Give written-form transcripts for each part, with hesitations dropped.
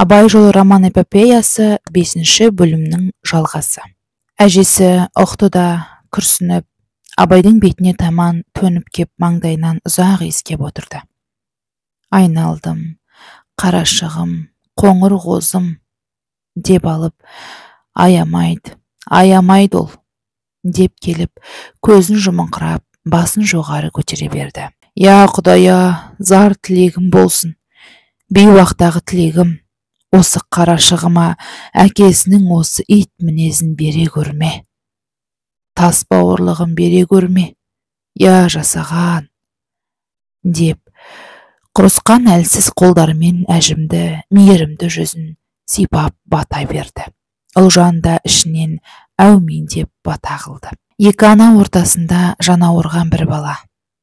Абай жолы роман-эпопеясы 5-ші бөлімнің жалғасы. Әжесі ұқты да күрсініп, Абайдың бетіне таман төніп кеп маңдайынан ұзақ иіскеп отырды. Айналдым, қарашығым, қоңыр қозым деп алып, аямайды, аямайды ол деп келіп, көзін жұмыңқырап, басын жоғары көтере берді. Я Құдая, зар тілегім болсын, бейуақтағы тілегім, осы қарашығыма әкесінің осы ит мінезін бере көрме, тас бауырлығын бере көрме, я жасаған деп құрысқан әлсіз қолдарымен әжімді, мейірімді жүзін сипап бата берді. Ұлжан да ішінен әумин деп бата қылды. Екі ана ортасында жан ауырған бір бала.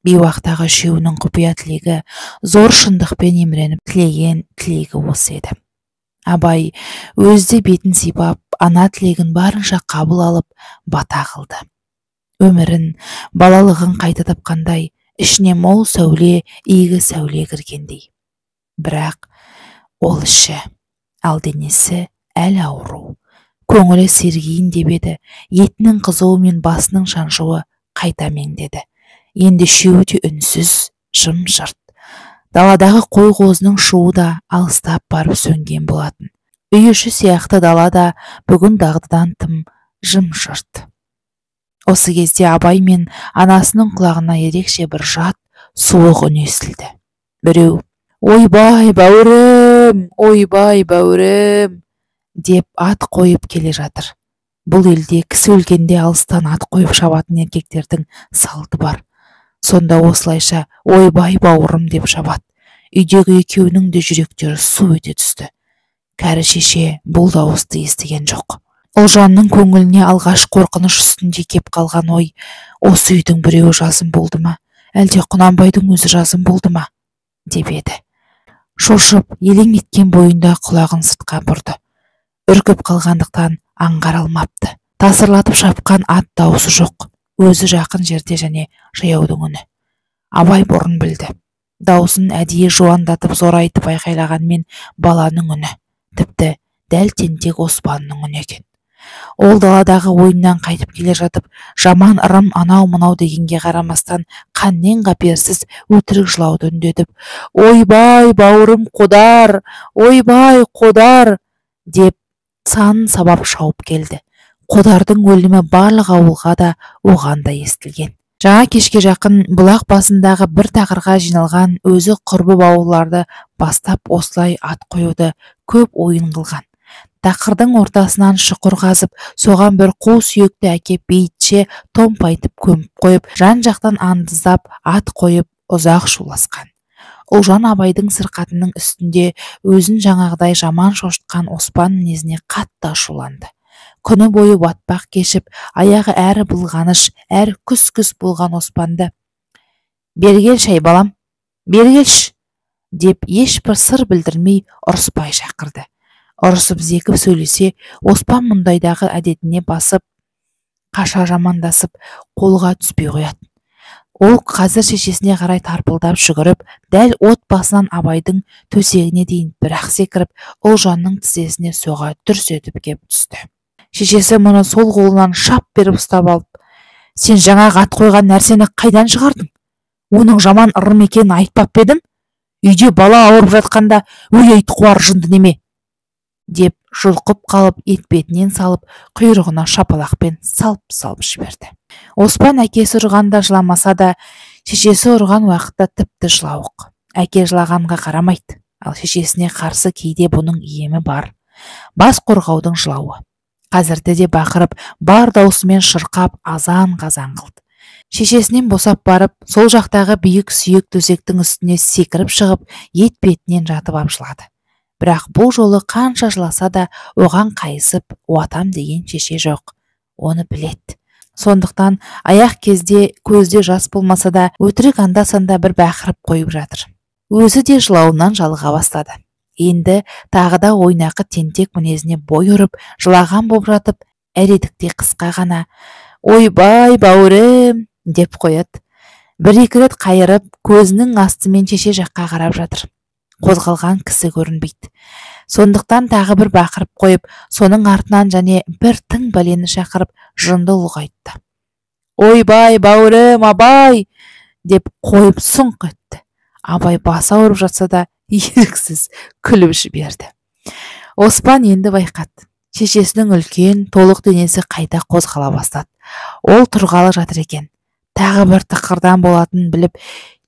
Бейуақтағы үшеуінің құпия тілегі зор шындықпен емреніп тілеген тілегі осы еді. Абай өзі де бетін сипап, ана тілегін барынша қабыл алып бата қылды. Өмірін, балалығын қайта тапқандай, ішіне мол сәуле, игі сәуле кіргендей. Бірақ ол іші, ал денесі әлі ауру. Көңілі сергейін деп еді, етінің қызуы мен басының шаншуы қайта меңдеді. Енді үшеуі де үнсіз, жым-жырт. Даладағы қой қозының шуы да алыстап барып сөнген болатын. Үй іші сияқты дала да бүгін дағдыдан тым жым-жырт. Осы кезде Абай мен анасының құлағына ерекше бір жат, суық үн естілді. Біреу, «Ойбай, бауырым, ойбай, бауырым!» деп ат қойып келе жатыр. Бұл елде кісі өлгенде алыстан ат қойып шабатын еркектердің салты бар. Сонда осылайша ойбай бауырым деп шабады. Үйдегі екеуінің де жүректері су өте түсті. Кәрі шеше бұл дауысты естіген жоқ. Ұлжанның көңіліне алғаш қорқыныш үстінде кеп қалған ой, осы үйдің біреуі жазым болды ма, әлде Құнанбайдың өзі жазым болды ма, деп еді. Шошып, елең еткен бойында құлағын сыртқа бұрды. Үркіп қалғандықтан аңғара алмапты. Тасырлатып шапқан ат даусы жоқ. Өзі жақын жерде және жаяудың үні. Абай бұрын білді. Даусын әдейі жуандатып зорайтып айқайлағанмен баланың үні, тіпті дәл тентек Оспанның үні екен. Ол даладағы ойыннан қайтып келе жатып, жаман ырым анау-мынау дегенге қарамастан қаннен қаперсіз өтірік жылауды үндетіп, «Ойбай, бауырым Қодар, ойбай, Қодар!» деп санын сабап шауып келді. Қодардың өлімі барлық ауылға да, оған да естілген. Жаңа кешке жақын бұлақ басындағы бір тақырға жиналған өзі құрбы бауырларды бастап осылай ат қоюды көп ойын қылған. Тақырдың ортасынан шұқыр қазып, соған бір қу сүйекті әкеп бейітше томпайтып көміп қойып, жан-жақтан андыздап ат қойып ұзақ шуласқан. Ұлжан Абайдың сырқатының үстінде өзін жаңағыдай жаман шошытқан Оспан мінезіне қатты ашуланды. Күні бойы батпақ кешіп, аяғы әрі былғаныш, әрі күс-күс болған Оспанды, «Бері келші, әй балам, бері келші!» деп ешбір сыр білдірмей ұрыспай шақырды. Ұрысып зекіп сөйлесе, Оспан мұндайдағы әдетіне басып, қаша жамандасып, қолға түспей қояды. Ол қазір шешесіне қарай тарпылдап жүгіріп, дәл от басынан Абайдың төсегіне дейін бір-ақ секіріп, Ұлжанның тізесіне соға дүрс етіп кеп түсті. Шешесі мұны сол қолынан шап беріп ұстап алып, «Сен жаңағы ат қойған нәрсені қайдан шығардың? Оның жаман ырым екенін айтпап па едім? Үйде бала ауырып жатқанда өй қуар жынды неме?» деп жұлқып қалып, етбетінен салып, құйрығына шапалақпен салып-салып жіберді. Оспан әкесі ұрғанда жыламаса да, шешесі ұрған уақытта тіпті жылауық. Әке жылағанға қарамайды, ал шешесіне қарсы кейде бұның емі бар. Бас қорғаудың жылауы. Қазірде де бақырып, бар даусымен шырқап, азан-қазан қылды. Шешесінен босап барып, сол жақтағы биік сүйек төсектің үстіне секіріп шығып, ет бетінен жатып ап жылады. Бірақ бұл жолы қанша жыласа да, оған қайысып, уатам деген шеше жоқ. Оны біледі. Сондықтан аяқ кезде көзде жас болмаса да, өтірік анда-санда бір бақырып қойып жатыр. Өзі де жылауынан жалыға бастады. Енді тағы да ойнақы тентек мінезіне бой ұрып, жылаған боп жатып, әредікте қысқа ғана «Ойбай, бауырым!» деп қояды. Бір-екі рет қайырып, көзінің астымен шеше жаққа қарап жатыр. Қозғалған кісі көрінбейді. Сондықтан тағы бір бақырып қойып, соның артынан және бір тың бәлені шақырып, жынды ұлғайтты. Ойбай, бауырым, Абай! Деп қойып сұңқ етті. Абай басы ауырып жатса да еріксіз күліп жіберді. Оспан енді байқады. Шешесінің үлкен, толық денесі қайта қозғала бастады. Ол тұрғалы жатыр екен. Тағы бір тықырдан болатынын біліп,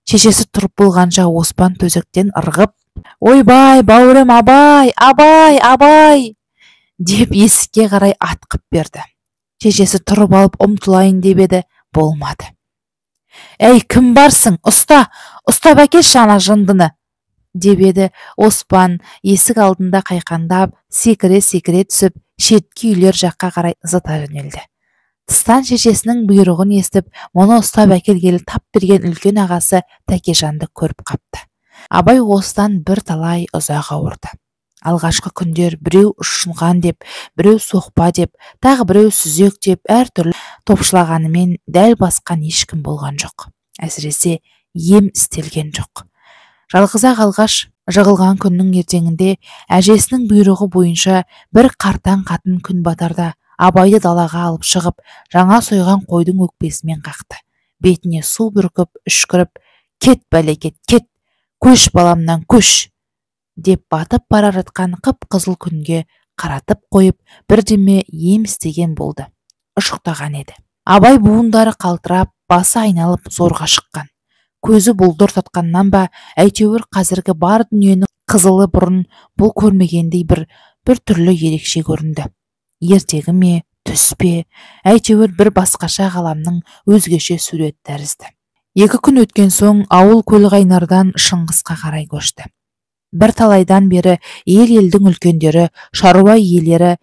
шешесі тұрып болғанша Оспан төсектен ырғып, «Ойбай, бауырым, Абай, Абай, Абай!» деп есікке қарай атқып берді. Шешесі тұрып алып ұмтылайын деп еді, болмады. «Әй, кім барсың? Ұста, ұстап әкелші ана жындыны!» деп еді. Оспан есік алдында қайқаңдап, секіре-секіре түсіп, шеткі үйлер жаққа қарай зыта жөнелді. Тыстан шешесінің бұйрығын естіп, мұны ұстап әкелгелі тап берген үлкен ағасы Тәкежанды көріп қапты. Абай осыдан бір талай ұзақ ауырды. Алғашқы күндер біреу ұшынған деп, біреу соқпа деп, тағы біреу сүзек деп әртүрлі топшылағанымен дәл басқан ешкім болған жоқ. Әсіресе ем істелген жоқ. Жалғыз-ақ алғаш жығылған күннің ертеңінде әжесінің бұйрығы бойынша бір қартаң қатын күн батарда Абайды далаға алып шығып, жаңа сойған қойдың өкпесімен қақты. Бетіне су бүркіп, үшкіріп, «Кет, бәлекет, кет, көш баламнан көш!» деп батып бара жатқан қып-қызыл күнге қаратып қойып, бірдеме ем істеген болды. Ұшықтаған еді. Абай буындары қалтырап, басы айналып зорға шыққан. Көзі бұлдыр татқаннан ба, әйтеуір қазіргі бар дүниенің қызылы бұрын бұл көрмегендей бір түрлі ерекше көрінді. Ертегі ме, түс пе, әйтеуір бір басқаша ғаламның өзгеше сурет тәрізді. 2 күн өткен соң ауыл Көлқайнардан Шыңғысқа қарай көшті. Бір талайдан бері ел-елдің үлкендері, шаруа иелері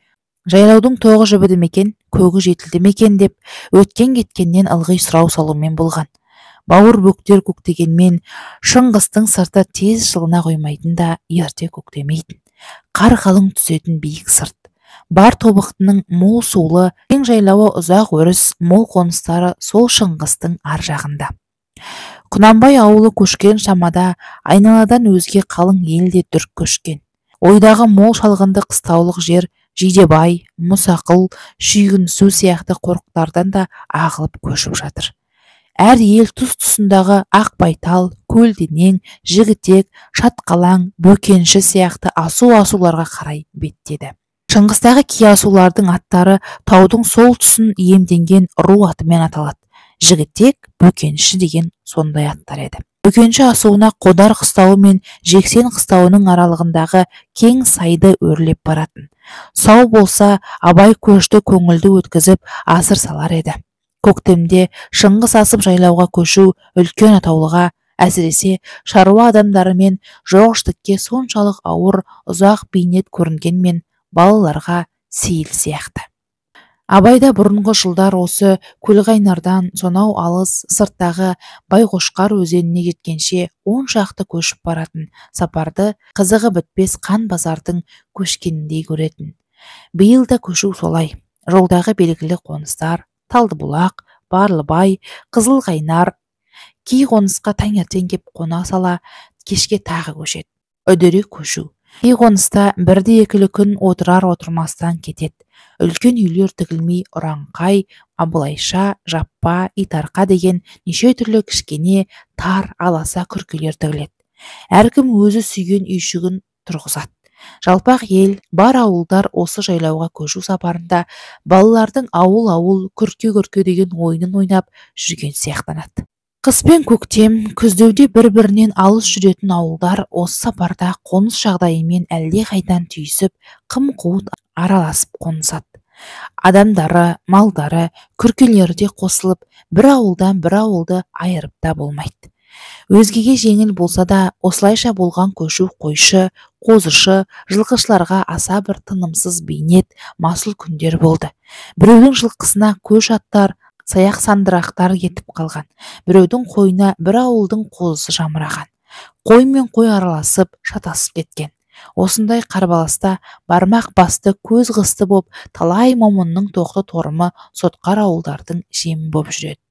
жайлаудың тоғы жібіді ме екен, көгі жетілді ме екен деп өткен-кеткеннен ылғи сұрау салумен болған. Бауыр бөктер көктегенмен Шыңғыстың сырты тез жылына қоймайтын да ерте көктемейтін. Қар қалың түсетін биік сырт. Бар тобықтының мол сулы, кең жайлауы ұзақ өріс, мол қоныстары сол Шыңғыстың ар жағында. Құнанбай ауылы көшкен шамада айналадан өзге қалың ел де дүрк көшкен. Ойдағы мол шалғынды қыстаулық жер Жидебай, Мұсақұл, Шүйгінсу сияқты қорықтардан да ағылып көшіп жатыр. Әр ел тұс-тұсындағы Ақбайтал, Көлденең, Жігітек, Шатқалаң, Бөкенші сияқты асу-асуларға қарай беттеді. Шыңғыстағы кей асулардың аттары таудың сол тұсын иемденген ру атымен аталады. Жігітек, Бөкенші деген сондай аттар еді. Бөкенші асуына Қодар қыстауы мен Жексен қыстауының аралығындағы кең сайды өрлеп баратын. Сау болса, Абай көшті көңілді өткізіп, асыр салар еді. Көктемде Шыңғыс асып жайлауға көшу үлкен атаулыға, әсіресе шаруа адамдары мен жоғыштікке соншалық ауыр, ұзақ бейнет көрінгенмен балаларға сейіл сияқты. Абайда бұрынғы жылдар осы Көлқайнардан сонау алыс сырттағы Байқошқар өзеніне жеткенше 10 шақты көшіп баратын сапарды қызығы бітпес қан базардың көшкеніндей көретін. Биыл да көшу солай. Жолдағы белгілі қоныстар Талдыбұлақ, Барлыбай, Қызылқайнар кей қонысқа таңертең кеп қона сала кешке тағы көшеді. Үдере көшу. Кей қоныста бірді-екілі күн отырар отырмастан кетеді. Үлкен үйлер тігілмей Ұраңқай, Абылайша, Жаппа, Итарқа деген неше түрлі кішкене, тар, аласа күркелер тігіледі. Әркім өзі сүйген үйшігін тұрғызады. Жалпақ ел, бар ауылдар осы жайлауға көшу сапарында балалардың ауыл-ауыл, күрке-күрке деген ойынын ойнап жүрген сияқтанады. Қыс пен көктем, күздеуде бір-бірінен алыс жүретін ауылдар осы сапарда қоныс жағдайымен әлдеқайдан түйісіп, қым-қуыт араласып қонысады. Адамдары, малдары, күркелері де қосылып, бір ауылдан бір ауылды айырып та болмайды. Өзгеге жеңіл болса да, осылайша болған көшу қойшы, қозышы, жылқышыларға аса бір тынымсыз бейнет, масыл күндер болды. Біреудің жылқысына көш аттар, саяқ сандырақтар кетіп қалған. Біреудің қойына бір ауылдың қозысы жамыраған. Қой мен қой араласып, шатасып кеткен. Осындай қарбаласта бармақ басты, көз қысты боп, талай момынның тоқты торымы сотқар ауылдардың жемі боп жүреді.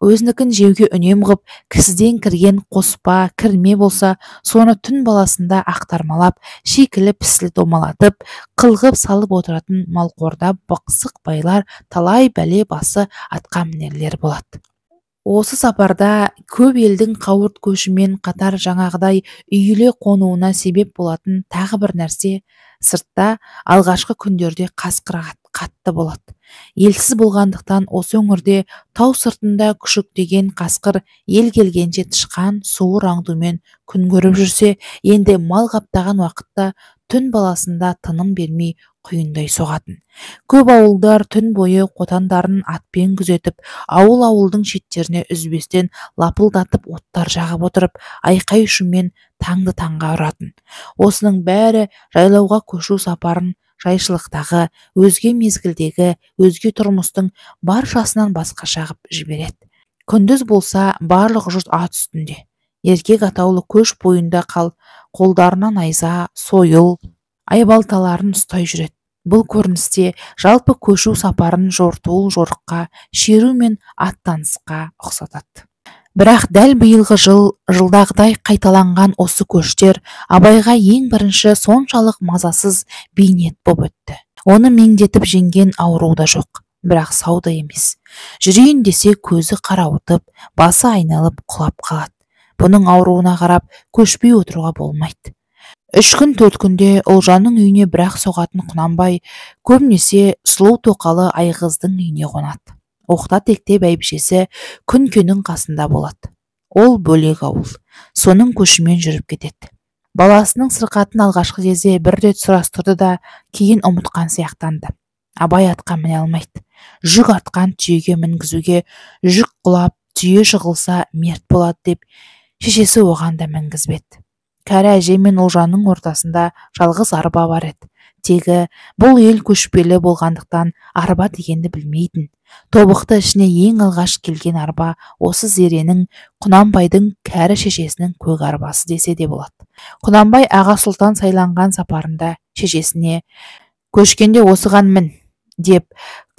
Өзінікін жеуге үнем ғып, кісіден кірген қоспа, кірме болса, соны түн баласында ақтармалап, шикілі пісілі домалатып, қылғып салып отыратын малқорда бықсық байлар, талай бәле басы атқа мінерлер болады. Осы сапарда көп елдің қауырт көшімен қатар жаңағыдай үйіле қонуына себеп болатын тағы бір нәрсе, сыртта алғашқы күндерде қасқыр қатты болады. Елсіз болғандықтан осы өңірде тау сыртында күшіктеген қасқыр ел келгенше тышқан, суыр аңдумен күн көріп жүрсе, енді мал қаптаған уақытта түн баласында тыным бермей құйындай соғатын. Көп ауылдар түн бойы қотандарын атпен күзетіп, ауыл-ауылдың шеттеріне үзбестен лапылдатып оттар жағып отырып, айқай шумен таңды таңға ұратын. Осының бәрі жайлауға көшу сапарын жайшылықтағы, өзге мезгілдегі, өзге тұрмыстың баршасынан басқаша ғып жібереді. Күндіз болса барлық жұрт ат үстінде. Еркек атаулы көш бойында қолдарына найза, сойыл, айбалталарын ұстай жүреді. Бұл көріністе жалпы көшу сапарын жортуыл жорыққа, шеру мен аттанысқа ұқсатады. Бірақ дәл биылғы жыл жылдағыдай қайталанған осы көштер Абайға ең бірінші соншалық мазасыз бейнет боп өтті. Оны меңдетіп жеңген ауру да жоқ, бірақ сау да емес. Жүрейін десе көзі қарауытып, басы айналып құлап қалады. Бұның ауруына қарап көшпей отыруға болмайды. 3 күн 4 күнде Ұлжанның үйіне бірақ соғатын Құнанбай көбінесе сұлу тоқалы Айғыздың үйіне қонады. Оқта-текте бәйбішесі Күнкенің қасында болады. Ол бөлек ауыл, соның көшімен жүріп кетеді. Баласының сырқатын алғашқы кезде бір рет сұрастырды да кейін ұмытқан сияқтанды. Абай атқа міне алмайды. Жүк артқан түйеге мінгізуге жүк құлап, түйе жығылса мерт болады деп шешесі оған да мінгізбеді. Кәрі әже мен Ұлжанның ортасында жалғыз арба бар еді. Тегі бұл ел көшпелі болғандықтан арба дегенді білмейтін. Тобықты ішіне ең алғаш келген арба осы Зеренің, Құнанбайдың кәрі шешесінің көк арбасы десе де болады. Құнанбай аға сұлтан сайланған сапарында шешесіне «Көшкенде осыған мін» деп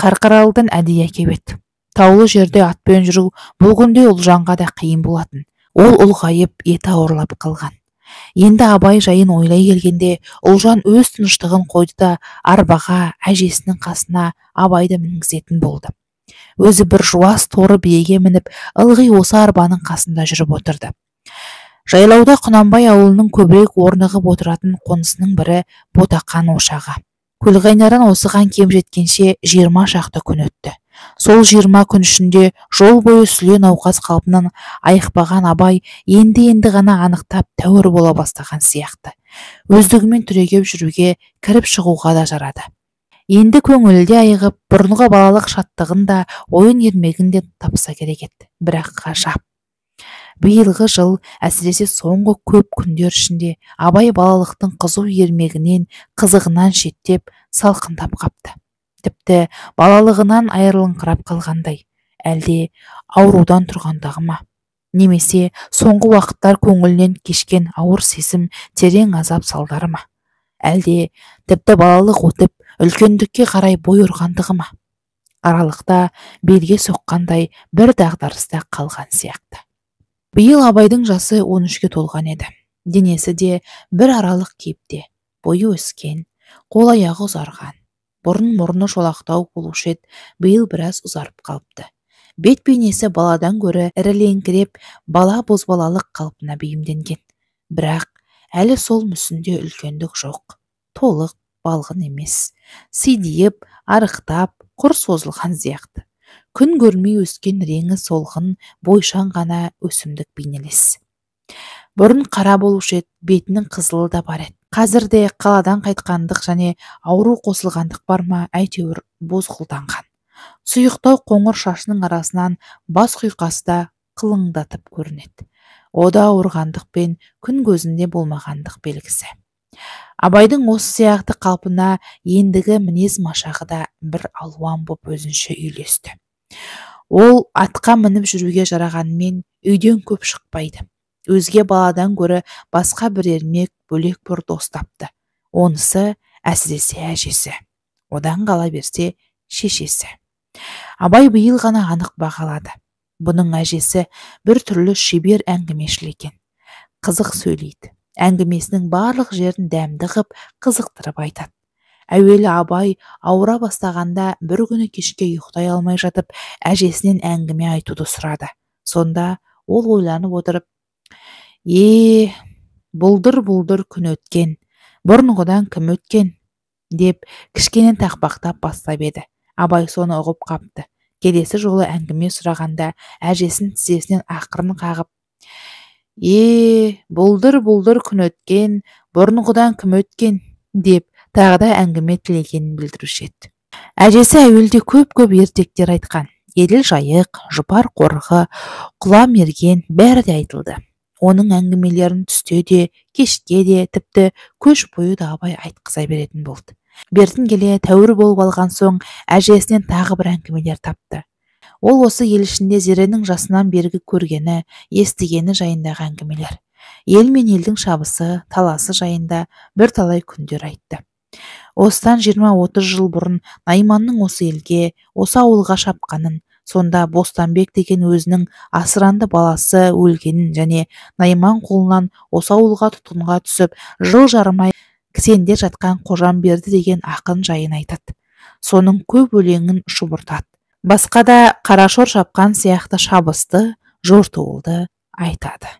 Қарқаралыдан әдейі әкеп еді. Таулы жерде атпен жүру бұл күнде Ұлжанға да қиын болатын. Ол ұлғайып, еті ауырлап қалған. Енді Абай жайын ойлай келгенде Ұлжан өз тыныштығын қойды да арбаға әжесінің қасына Абайды мінгізетін болды. Өзі бір жуас торы биеге мініп, ылғи осы арбаның қасында жүріп отырды. Жайлауда Құнанбай ауылының көбірек орнығып отыратын қонысының бірі Ботақан ошағы. Көлқайнардан осыған кем жеткенше 20 шақты күн өтті. Сол 20 күн ішінде жол бойы сүле науқас қалпынан айықпаған Абай енді-енді ғана анықтап тәуір бола бастаған сияқты. Өздігімен түрегеп жүруге, кіріп шығуға да жарады. Енді көңілі де айығып, бұрынғы балалық шаттығын да, ойын ермегін де тапса керек еді. Бірақ ғажап. Биылғы жыл, әсіресе соңғы көп күндер ішінде Абай балалықтың қызу ермегінен, қызығынан шеттеп, салқындап қапты. Тіпті балалығынан айырылыңқырап қалғандай, әлде аурудан тұрғандағы ма? Немесе соңғы уақыттар көңілінен кешкен ауыр сезім, терең азап салдары ма? Әлде тіпті балалық өтіп, үлкендікке қарай бой ұрғандығы ма? Аралықта белге соққандай бір дағдарыста қалған сияқты. Биыл Абайдың жасы 13-ке толған еді. Денесі де бір аралық кейіпте, бойы өскен, қол аяғы ұзарған. Бұрын мұрны шолақтау болушы еді, биыл біраз ұзарып қалыпты. Бет бейнесі баладан гөрі іріленкіреп, бала бозбалалық қалпына бейімденген. Бірақ әлі сол мүсінде үлкендік жоқ. Толық, балғын емес. Сидиіп, арықтап, құр созылған сияқты. Күн көрмей өскен реңі солғын, бойшаң ғана өсімдік бейнелес. Бұрын қара болушы еді, бетінің қызылы да бар еді. Қазірде қаладан қайтқандық және ауру қосылғандық бар ма, әйтеуір бозғылданған. Сұйықтау қоңыр шашының арасынан бас құйқасы да қылыңдатып көрінеді. Ода ауырғандық пен күн көзінде болмағандық белгісі. Абайдың осы сияқты қалпына ендігі мінез машағы да бір алуан боп өзінше үйлесті. Ол атқа мініп жүруге жарағанмен үйден көп шықпайды. Өзге баладан гөрі басқа бір ермек, бөлек бір дос тапты. Онысы әсіресе әжесі. Одан қала берсе шешесі. Абай биыл ғана анық бағалады. Бұның әжесі бір түрлі шебер әңгімешіл екен. Қызық сөйлейді. Әңгімесінің барлық жерін дәмді қып, қызықтырып айтады. Әуелі Абай ауыра бастағанда бір күні кешке ұйықтай алмай жатып, әжесінен әңгіме айтуды сұрады. Сонда ол ойланып отырып, «Е, бұлдыр-бұлдыр күн өткен, бұрынғыдан кім өткен?» деп кішкене тақпақтап бастап еді. Абай соны ұғып қапты. Келесі жолы әңгіме сұрағанда әжесін тізесінен ақырын қағып, «Е, бұлдыр-бұлдыр күн өткен, бұрынғыдан кім өткен?» деп тағы да әңгіме тілегенін білдіруші еді. Әжесі әуелде көп-көп ертектер айтқан. Еділ Жайық, Жұпар қорығы, Құла мерген бәрі де айтылды. Оның әңгімелерін түсте де, кешке де, тіпті көш бойы да Абай айтқыза беретін болды. Бертін келе тәуір болып алған соң әжесінен тағы бір әңгімелер тапты. Ол осы ел ішінде Зеренің жасынан бергі көргені, естігені жайындағы әңгімелер. Ел мен елдің шабысы, таласы жайында бірталай күндер айтты. Осыдан 20-30 жыл бұрын Найманның осы елге, осы ауылға шапқанын, сонда Бостанбек деген өзінің асыранды баласы өлгенін және Найман қолынан осы ауылға тұтқынға түсіп, жыл жарымай кісенде жатқан Қожамберді деген ақын жайын айтады. Соның көп өлеңін шұбыртады. Басқа да қарашор шапқан сияқты шабысты, жортуылды айтады.